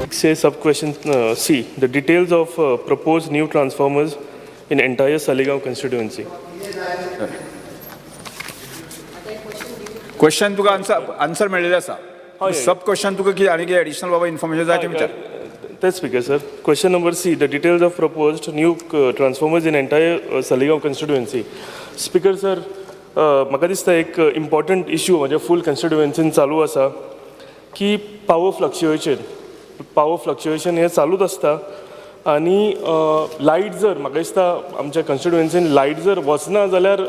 6A sub question C, the details of proposed new transformers in entire Saligao constituency. Question तुका answer answer मेळिल्लें आसा. हय. सब question तुका कितें आनी कितें एडिशनल बाबा इन्फॉर्मेशन जाय तें विचार. तेच, Speaker sir. Question number C, the details of proposed new transformers in entire Saligao constituency. Speaker sir, म्हाका दिसता एक इम्पॉर्टंट इश्यू म्हज्या फूल कॉन्स्टिट्युएन्सीन चालू आसा की पावर फ्लक्च्युएशन. पावर फ्लक्च्युएशन हें चालूच आसता आनी लायट जर, म्हाका दिसता, आमच्या कॉन्स्टिट्युएन्सीन लायट जर वचना जाल्यार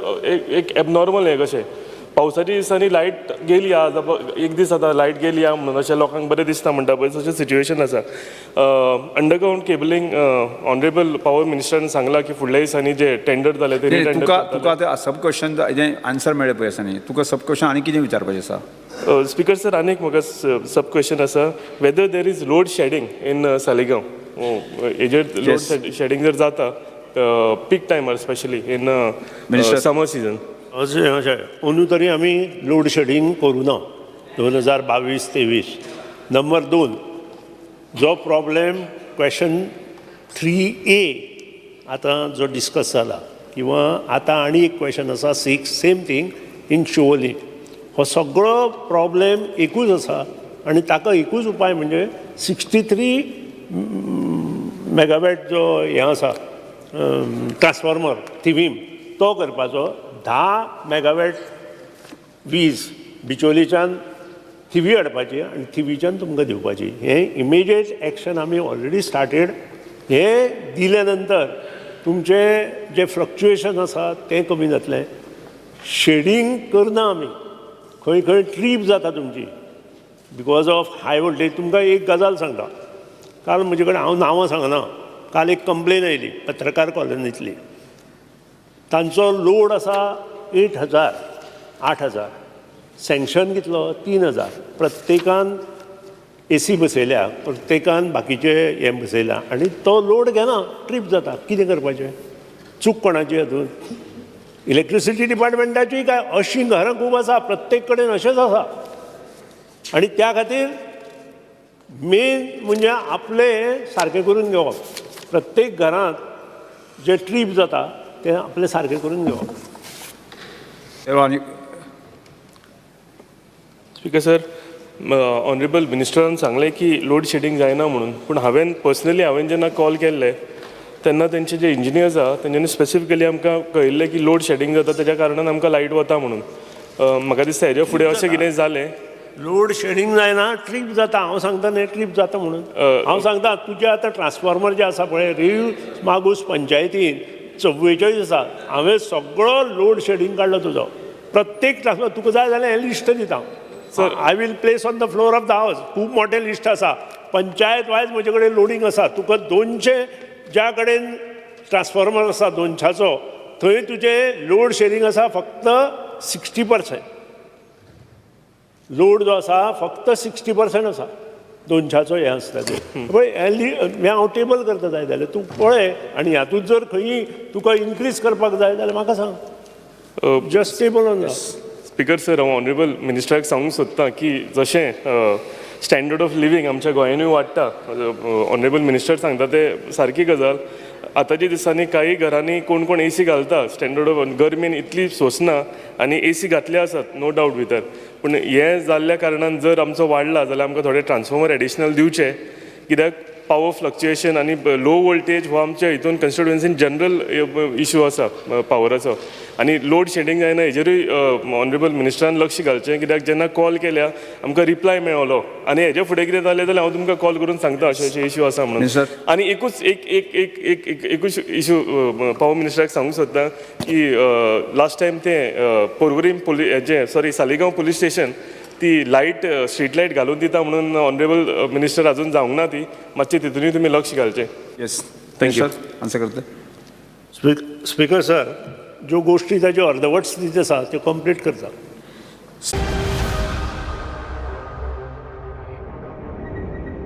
एक एबनॉर्मल हें कशें. पावसाच्या दिसांनी लायट गेली आज, एक दीस आतां लायट गेली आहा म्हणून अशें लोकांक बरें दिसता म्हणटा पळय, तशें सिट्युएशन आसा. अंडरग्रावंड केबलिंग, ऑनरेबल पॉवर मिनिस्टरान सांगलां की फुडल्या दिसांनी जे टेंडर जाले ते रिटेंडर. तुका तुका आतां सब क्वेश्चन हेजें आन्सर मेळ्ळें पळय आसा न्ही, तुका सब क्वेश्चन आनी कितें विचारपाचें आसा? स्पीकर सर, आनीक म्हाका सब क्वेश्चन आसा, whether there is load shedding in Saligao. हेजेर लोड शेडींग जर जाता पीक टायमार, specially in Minister. Summer season. अशें अशें अंदू तरी आमी लोड शेडींग करूं ना 2022-23. नंबर दोन, जो प्रॉब्लेम क्वेश्चन 3A आतां जो डिस्कस जाला किंवा आतां आनी एक क्वेश्चन आसा 6, सेम थींग इन शिवोली, हो सगळो प्रॉब्लेम एकूच आसा आनी ताका एकूच उपाय म्हणजे 63 मेगावॅट जो हें आसा ट्रान्सफॉर्मर थिवीम तो करपाचो. 10 मेगावॅट वीज बिचोलीच्यान थिवी हाडपाची आनी थिवीच्यान तुमकां दिवपाची. हें इमिजिएट एक्शन आमी ऑलरेडी स्टार्टेड. हें दिल्या नंतर तुमचें जें फ्लक्च्युएशन आसा तें कमी जातलें. शेडींग करना आमी. खंय खंय ट्रीप जाता तुमची because of high voltage. तुमकां एक गजाल सांगता, काल म्हजे कडेन, हांव नांवां सांगना, काल एक कंप्लेन आयली पत्रकार कॉलनींतली. तांचो लोड आसा 8000, 8000. सँक्शन कितलो? 3000. प्रत्येकान एसी बसयल्या, प्रत्येकान बाकीचे हें बसयल्या आनी तो लोड घेना, ट्रीप जाता. कितें करपाचें? चूक कोणाची हातूंत? इलेक्ट्रिसिटी डिपार्टमेंटाची काय? अशीं घरां खूब आसा, प्रत्येक कडेन अशेंच आसा आनी त्या खातीर मेन म्हणजे आपलें सारकें करून घेवप. प्रत्येक घरांत जे ट्रीप जाता तें आपलें सारकें करून घेवप. आनी स्पीकर सर, ऑनरेबल मिनिस्टरान सांगलें की लोड शेडींग जायना म्हणून, पूण हांवें पर्सनली, हांवें जेन्ना कॉल केल्ले तेन्ना तेंचे जे इंजिनियर्स आहा तेंच्यांनी स्पेसिफिकली आमकां कळिल्लें की लोड शेडींग जाता, तेज्या कारणान आमकां लायट वता म्हणून. म्हाका दिसता हेज्या फुडें अशें कितें जालें लोड शेडींग जायना, ट्रीप जाता. हांव सांगता न्ही, ट्रीप जाता म्हणून हांव सांगता. तुजे आतां ट्रान्सफॉर्मर जे आसा पळय, रेव मागूस पंचायतीन 44 आसा. हांवें सगळो लोड शेडींग काडलो तुजो प्रत्येक ट्रान्सफॉर्मर. तुका जाय जाल्यार हें लिस्ट दिता. Sir. I will place on the floor of the house. खूब मोठें लिस्ट आसा. पंचायत वायज म्हजे कडेन लोडींग आसा. तुका 200 ज्या कडेन ट्रान्सफॉर्मर आसा 200चो, थंय तुजें लोड शेडींग आसा फक्त 60%. लोड जो आसा फक्त 60% आसा 200चो. हें आसता तें पळय, हें हांव टेबल करता. जाय जाल्यार तूं पळय आनी हातूंत जर खंयी तुका इनक्रीज करपाक जाय जाल्यार म्हाका सांग. Just table on. Speaker sir, हांव ऑनरेबल मिनिस्टराक सांगूंक सोदतां की जशें स्टँडर्ड ऑफ लिवींग आमच्या गोंयानूय वाडटा, ऑनरेबल मिनिस्टर सांगता ते सारकी गजाल. आतांच्या दिसांनी काही घरांनी कोण कोण एसी घालता. स्टँडर्ड ऑफ गरमेन इतली सोंसना आनी एसी घातले आसात, नो डावट भितर. पूण हें जाल्ल्या कारणान जर आमचो वाडला जाल्यार आमकां थोडे ट्रान्सफॉर्मर एडिशनल दिवचे, कित्याक पावर फ्लक्च्युएशन आनी लो वोल्टेज हो आमच्या हितून कन्स्टिट्युएन्सीन जनरल इशू आसा पावराचो. आनी लोड शेडींग जायना हेजेरूय ऑनरेबल मिनिस्टरान लक्ष घालचें, कित्याक जेन्ना कॉल केल्या आमकां रिप्लाय मेळलो आनी हेजे फुडें कितें जालें जाल्यार हांव तुमकां कॉल करून सांगता अशें अशें इशू आसा म्हणून. मिनिस्टर. आनी एकूच एक एक एक एक एक एकूच इशू पावर मिनिस्टराक सांगूंक सोदता की लास्ट टायम तें पोरवरीम पोली हेजें, सॉरी, सालिगांव पुलीस स्टेशन ती लायट, स्ट्रीट लायट घालून दिता म्हणून ऑनरेबल मिनिस्टर, अजून जावंक ना ती. मातशी तितूनय तुमी लक्ष घालचें. Yes. Thank you. Answer करता. स्पीकर सर, ज्यो गोश्टी ताच्यो अर्दवट स्थिती आसा त्यो कंप्लीट करता.